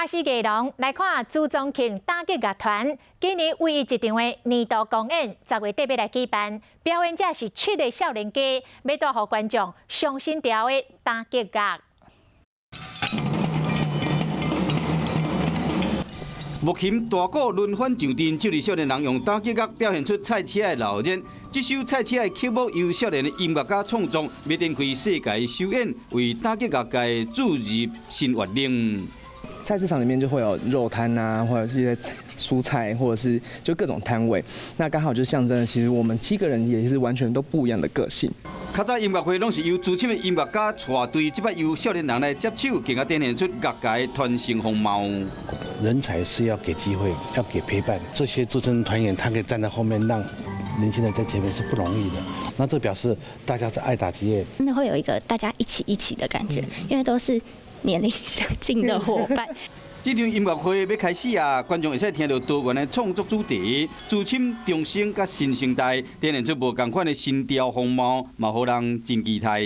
巴西藝廊來看朱宗慶打擊樂團，今年唯一一場的年度公演，10月底欲來舉辦。表演者是七个少年家，欲帶予觀眾上新潮的打擊樂。木琴大鼓輪番上陣，這位少年人用打擊樂表現出菜市仔的鬧熱。這首菜市仔的曲目由少年的音樂家創作，欲展開世界首演，為打擊樂界注入新活力。菜市場裡面就會有肉攤啊，或者是一些蔬菜，或者是就各種攤位。那剛好就象徵，其實我們七個人也是完全都不一樣的個性。較早音樂會攏是由資深的音樂家帶隊，這擺由少年人來接手，更加展現出樂界傳承風貌。人才是要給機會，要給陪伴。這些資深團員，他可以站在後面，讓年輕人在前面是不容易的。那這表示大家是愛打擊樂，真的會有一個大家一起一起的感覺，因為都是年齡相近的夥伴。這場音樂會欲開始啊，觀眾會使聽著多元的創作主題，資深、中生佮新生代，展現出無仝款的新潮風貌，嘛予人真期待。